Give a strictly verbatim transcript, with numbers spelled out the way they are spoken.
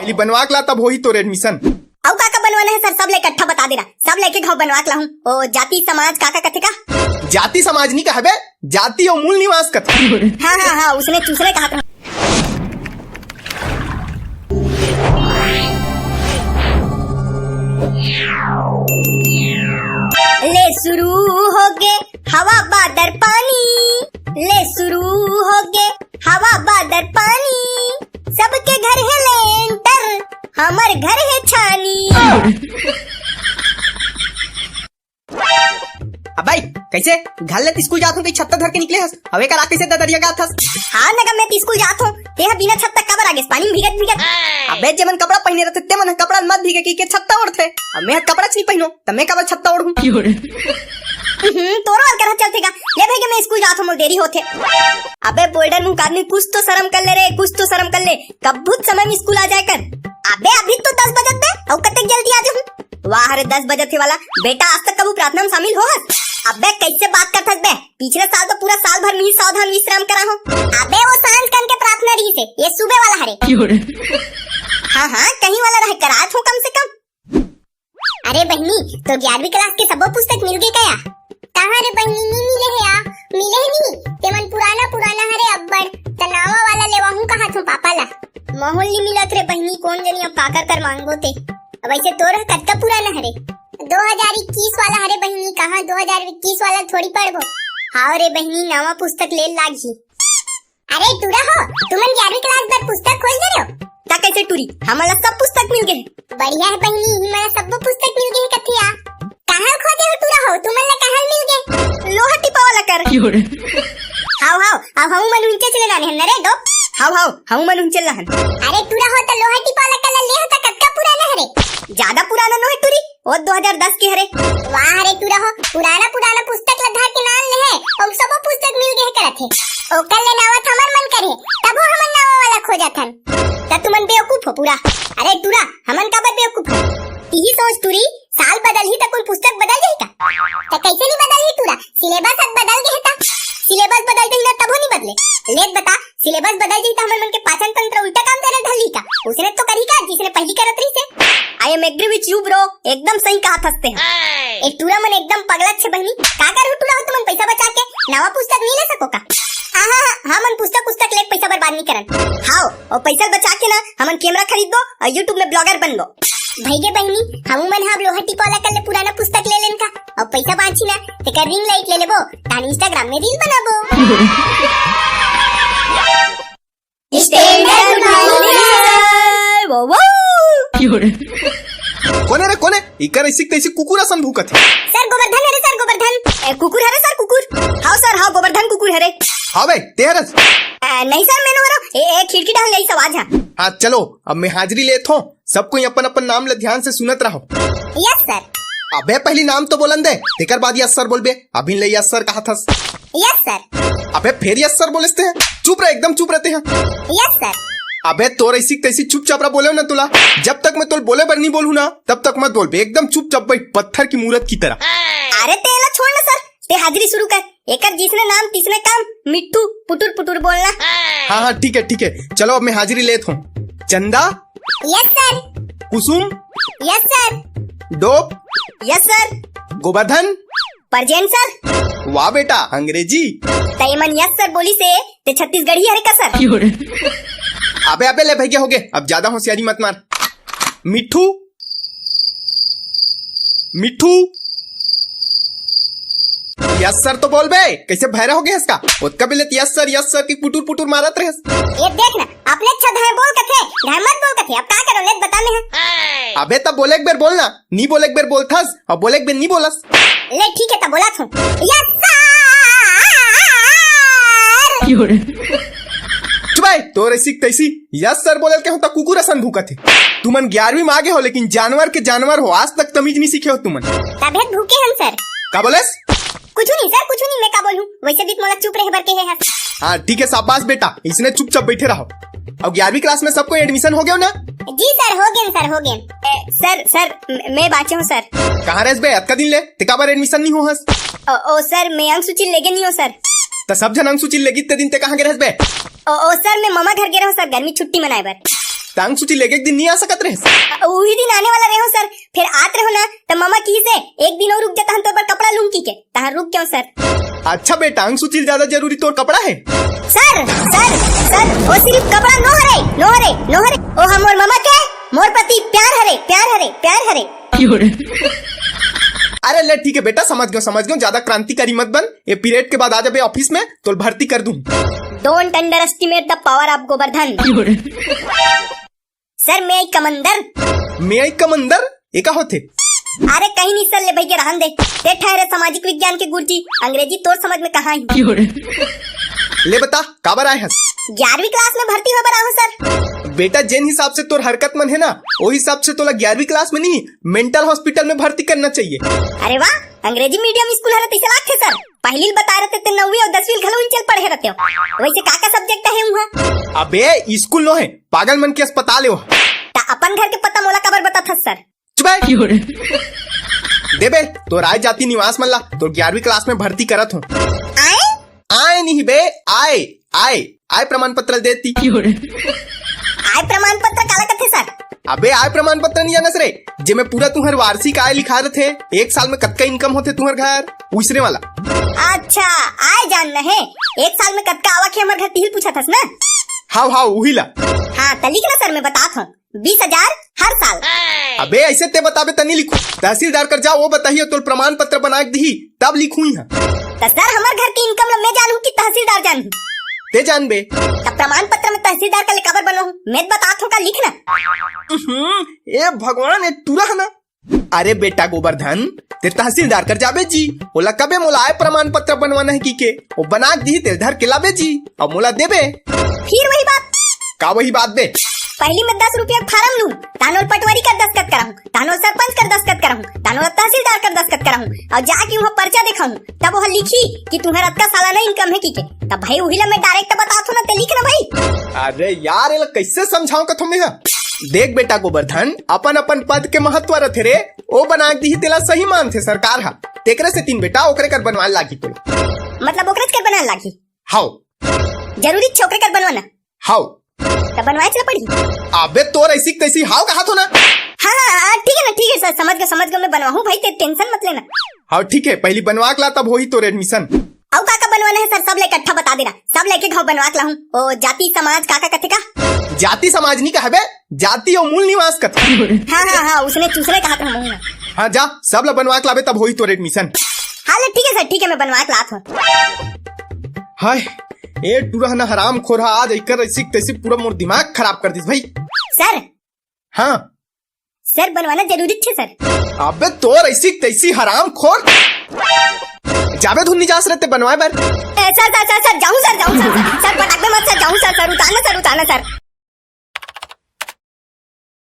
पहली बनवा के ला, तब होही तोर एडमिशन। अउ का का बनवाना हे सर, सब ला इकट्ठा बता दे रहा, सब ला एक एक घाव बनवा के लाहूं। ओ जाति समाज का का कथे का? जाति समाज नहीं कहबे, जाति अउ मूल निवास कथे। हाँ हाँ हाँ, उसने चूसने कहा था। ले शुरू होगे हवा बादर पानी, ले शुरू होगे हवा बादर पानी, सबके घर हे लेंटर, हमर घर हे छानी। अबे, कइसे घर ले त स्कूल जात हूँ, कहीं छत्ता धर के निकले हस? अबे का रात कइसे ददरिया गात हस? हाँ नगा, मैं त स्कूल जात हूँ, तेहा बिना छत्ता काबर आगेस पानी में भीगत भीगत? अबे जेमन कपड़ा पहिने रथे, तेमन ह कपड़ा मत भीगे कहिके छत्ता ओढ़थे। अब मैं ह कपड़ा च नहीं पहिनो, त मैं काबर छत्ता ओढ़ूं? हम्म, तोरो अलकर ह चलथे गा। ले भैया, मैं स्कूल जात हूँ, मोर देरी होथे। अबे बोल्डर मुंह का आदमी, कुछ तो शर्म कर ले रे, कुछ तो शर्म कर ले। कभू त समय में स्कूल आ जाए कर। अबे अभी तो दस बजत बे, अउ कतेक जल्दी आ जाहूं। वाह रे, दस बजत हे वाला। बेटा, आज तक कभू प्रार्थना में शामिल होहस? अबे कइसे बात करथस बे? पिछले साल तो पूरा साल भर में ही सावधान विश्राम करा हो। अबे वो सांझ कन के प्रार्थना रहिसे, ये सुबह वाला हरे। हाँ हाँ, कहीं वाला रहे, करात हो कम से कम। अरे बहिनी, तो ग्यारहवीं क्लास के सबो पुस्तक मिल गे कया? कहाँ रे बहिनी, नी मिले हे आ, मिले हे नी, तेमन पुराना पुराना हरे अब्बड़, त नावा वाला लेवाहूं कहात हूँ पापा ला। माहौल नी मिलत रे बहिनी, कोन जनी अब काकर कर मांगबो ते। अब ऐसे तोर ह कतका पुराना हरे? दो हजार इक्कीस वाला हरे बहिनी, कहाँ दो हजार इक्कीस वाला थोड़ी पढ़बो। हाव रे बहिनी, नवा पुस्तक ले लागही। अरे टूरा हो, तुमन ग्यारहवीं क्लास बर पुस्तक खोज दे रहे हो? ता कैसे टूरी, हमन ला सब पुस्तक मिल गए। बढ़िया है बहिनी, इही मन ला सब्बो पुस्तक मिल गए कथिया। कहाँ खोजे हो टूरा हो, तुमन ला कहाँ मिल गए? लोहा टिपा वाला कर। हाव हाव, अब हमू मन उनचे चले जाने हन रे डोप। हाव हाव, हमू मन उनचे ला हन। अरे टूरा हो, त लोहा टिपा वाला कर ले हो, त कतका पुराना हरे? ज्यादा पुराना नो है टूरी, ओ दो हजार दस के हरे। वाह रे टूरा हो, पुराना पुराना पुस्तक ला धर के नान ले है, अउ सबो पुस्तक मिल गए करत हे। ओकर ले नावत हमर मन करे, तभो हमन नावा वाला खोजत हन। त तुमन बेवकूफ हो पूरा। अरे टूरा, हमन काबर बेवकूफ हन? तिही सोच टूरी, साल बदलही त कोई पुस्तक बदल जाही का? त कैसे नहीं बदलही टूरा? सिलेबस हर बदल गए हे त। सिलेबस बदल जाही ना तभो नहीं बदले। लेत बता, सिलेबस बदल जाही त हमर मन के पाचन तंत्र उल्टा काम करे धरही का? उसने तो करही का जिसने पहली करत रही से। I am agree with you bro, एकदम सही कहा थसते हैं। ए टूरा मन एकदम पगला छे बहिनी, का करू टूरा हो तुमन पैसा बचा के नवा पुस्तक नहीं ले सको का? हाँ हाँ हाँ, हमन पुस्तक पुस्तक ले पैसा बर्बाद नहीं करन। हाव, और पैसा बचा के ना हमन कैमरा खरीद दो और YouTube में ब्लॉगर बन लो। भैया बहिनी, हमू मन ह अब लोहा टिपा वाला कर ले पुराना पुस्तक ले लेन का, और पैसा बांची ना तेकर रिंग लाइट ले लेबो, तान Instagram में रील बनाबो। Standard good morning sir। वाह, वाह। कोने रे, कोने? इकर ऐसी तैसी कुकुर असन भूकत है। सर गोवर्धन हरे, सर गोवर्धन। ए, कुकुर हरे सर, कुकुर। हाव सर, हाव गोवर्धन कुकुर हरे। हाव बे, ते हरस? ए, नहीं सर, मैं नो हरो। ए, ए, खिड़की डाल ले, आवाज है। हाँ, चलो, अब मैं हाजिरी लेत हूँ। सब कोई अपन अपन नाम ले ध्यान से सुनत रहो। Yes sir। अबे पहली नाम तो बोलन दे, तेकर बाद yes sir बोलबे। अभी ले yes sir कहा थस। Yes sir। अबे फिर yes sir बोलते हैं, चुप रहे, एकदम चुप रहते हैं। Yes sir। अबे तोर ऐसी तैसी चुपचाप रह बोले ना तोला, जब तक मैं तोल बोले बर नहीं बोलूँ ना तब तक मत बोलबे, एकदम चुपचाप बैठ पत्थर की मूरत की तरह। अरे तेला छोड़ ना सर, ते हाजिरी शुरू कर। एकर जिसने नाम तिसने काम, मिट्ठू पुटुर पुटुर बोलना। हाँ हाँ ठीक है ठीक है, चलो अब मैं हाजिरी लेत हूँ। चंदा। Yes sir। Kusum. Yes sir। Dope. Yes sir। Govardhan. Present sir। वाह बेटा अंग्रेजी। तैमन yes sir बोली से ते छत्तीसगढ़ी हरे का सर? अबे अबे ले भैया हो गए, अब ज्यादा होशियारी मत मार। मिट्ठू। मिट्ठू। Yes sir तो बोल बे, कैसे भैरा हो गया इसका? ओतका बेले yes sir yes sir की पुटुर पुटुर मारत रहे। ये देख ना, अपने अच्छा धाय बोल कथे, धाय मत बोल कथे, अब का करो ले बता में है। अबे तब बोले एक बेर बोलना, नी बोले एक बेर बोलथस, और बोले एक बेर नी बोलस। ले ठीक है तब बोला थू। Yes sir। चुप है, तोर ऐसी तैसी। Yes sir बोले के होता कुकुर असन भूकत है। तुमन ग्यारहवीं में आगे हो लेकिन जानवर के जानवर हो, आज तक तमीज नहीं सीखे हो तुमन। तबे भूके हन सर। का बोलस? कुछ नहीं सर, कुछ नहीं, मैं का बोलूं, वैसे भी मोला चुप रहे बर के है। हाँ ठीक है, शाबाश बेटा, इसने चुपचाप बैठे रहो। और ग्यारहवीं क्लास में सबको एडमिशन हो गया ना? जी सर, हो गए सर, हो गए। ए, सर, सर, म-, मैं बाँचे हूँ सर। कहाँ रहे बे अतका दिन ले? ते काबर एडमिशन नहीं हो हस? ओ, ओ सर, मैं अंग सूची लेगे नहीं हो सर। त सब जन अंग सूची लेगी ते दिन ते कहाँ गे रहे बे? ओ, ओ सर, मैं ममा घर गे रहो सर, गर्मी छुट्टी मनाए बर। टांग सूची लेके एक दिन नहीं आ सकत रहे? उही दिन आने वाला रहे हो सर, फिर आत रहो ना, त ममा किहिस हे, "एक दिन अउ रुक जा, तहन तोर बर कपड़ा लूंहूं" किके, तहन रुक गेंव सर। अच्छा बे, टांग सूची ले ज्यादा जरूरी तोर कपड़ा हे? सर, सर, सर, वो सिर्फ कपड़ा नो हरे, नो हरे, नो हरे। ओ हमर ममा के मोर प्रति प्यार हरे, प्यार हरे, प्यार हरे। अरे ले ठीक है बेटा, समझ गेंव, समझ गेंव, ज्यादा क्रांतिकारी मत बन। ये पीरियड के बाद आ जाबे ऑफिस में, तोला भर्ती कर दूं। Don't underestimate the power of Gobardhan. Sir, may I come under? May I come under? ये का होथे? अरे कहीं नहीं सर, ले भई के रहन दे। ते ठहरे सामाजिक विज्ञान के गुरुजी, अंग्रेजी तोर समझ में कहाँ ही। ले बता, काबर आए हस? ग्यारहवीं क्लास में भर्ती होय बर आए हों सर। बेटा, जेन हिसाब से तोर हरकत मन हे ना, ओ हिसाब से तोला ग्यारहवीं क्लास में नहीं, mental hospital में भर्ती करना चाहिए। अरे वाह, अंग्रेजी मीडियम स्कूल हरे तइसे लागथे सर। पहिली ल बताए रहते ते नौवीं अउ दसवीं ल घलो उंहचे ल पढ़े रहते हो। वैसे का का सब्जेक्ट हे उहाँ? अबे, स्कूल नो हे, पागल मन के अस्पताल हे वो। त अपन घर के पता मोला काबर बताथस सर? चुप बे। देबे, तोर आए जाति निवास मन ला, तोर ग्यारहवीं क्लास में भर्ती करत हों। आए? आए नहीं बे, आय, आय, आय प्रमाण पत्र देती। आय प्रमाण पत्र काला कथे सर? अबे आय प्रमाण पत्र नहीं जानस रे, जेमे पूरा तुम्हर वार्षिक आय लिखा रहथे, एक साल में कतका इनकम होथे तुम्हर घर, उसने वाला। अच्छा, आय जानना हे, एक साल में कतका आवक हे हमर घर, तिही ल पूछत हस ना? हाव हाव, उही ला। हाँ, त लिख ना सर, मैं बतात हों। बीस हजार हर साल। अबे, ऐसे ते बताबे त नहीं लिखूं। तहसीलदार कर जा, वो बताही, तोला प्रमाण पत्र बना के दिही, तब लिखूं इहाँ। त सर, हमर घर के इनकम ला मैं जानहूं कि तहसीलदार जानही? ते जानबे। त प्रमाण पत्र में तहसीलदार का ले काबर बनवाहूं? मैं बतात हों का, लिख ना। उहुं, ए भगवान, ए टूरा हे ना। अरे बेटा गोबरधन, ते तहसीलदार कर जाबे जी, ओला कबे मोला आय प्रमाण पत्र बनवाना हे किके, ओ बना के दिही, तेला धर के लाबे जी, अउ मोला देबे। फिर वही बात। का वही बात बे? पहिली मैं दस रुपया के फारम लूं, तहन ओला पटवारी कर दस्तखत कराहूं, तहन ओला सरपंच कर दस्तखत कराहूं, तहन ओला तहसीलदार कर दस्तखत कराहूं, अउ जाके उहाँ पर्चा देखाहूं, तब ओह लिखही कि तुम्हर अतका सालाना इनकम हे किके। तब भाई उही ला मैं डायरेक्ट बतात हों ना, ते लिख ना भाई। अरे यार, एला कैसे समझाओं कथों मैं हा? देख बेटा गोबरधन, अपन अपन पद के महत्व रथे रे, ओ बना के दिही तेला सही मानथे सरकार हा। तेकरे सेतिन बेटा ओकरे कर बनवाए लागही तोला। मतलब ओकरेच कर बनवाए लागही? हाव। जरूरी छे ओकरे कर बनवाना? हाव। त बनवाए चला पड़ही? अबे तोर ऐसी तैसी हाव कहा थो ना। हाँ, हाँ, हाँ, ठीक है ना, ठीक है सर, समझ गेंव, समझ गेंव, मैं बनवाहूं भाई, ते टेंशन मत लेना। हाव ठीक है, पहिली बनवा के ला तब होही तोर एडमिशन। अउ का का बनवाना हे सर, सब ला इकट्ठा बता देना, सब ला एक एक घांव बनवा के लाहूं। ओ जाति समाज का का कथे का? जाति समाज नहीं कहे बे, जाति अउ मूल निवास कथे। हाँ, हाँ, हाँ, उसने चूसने कहा था मुंह में। हाँ जा, सब ला बनवा के लाबे तब होही तोर एडमिशन। हाँ ले ठीक है सर, ठीक है, मैं बनवा के लात हों। हाय, ए टूरा ना हरामखोर हा, आज एकर ऐसी तैसी पूरा मोर दिमाग खराब कर दिस भाई। सर। हाँ। सर, बनवाना जरूरी छे सर। अबे तोर ऐसी तैसी हरामखोर। जाबे धुन नहीं जास रहते बनवाए बर। ए, सर, सर, सर, सर, जाहूं सर, जाहूं सर, सर, सर, पटकबे मत सर, जाहूं सर, सर, उतारना सर, उतारना सर।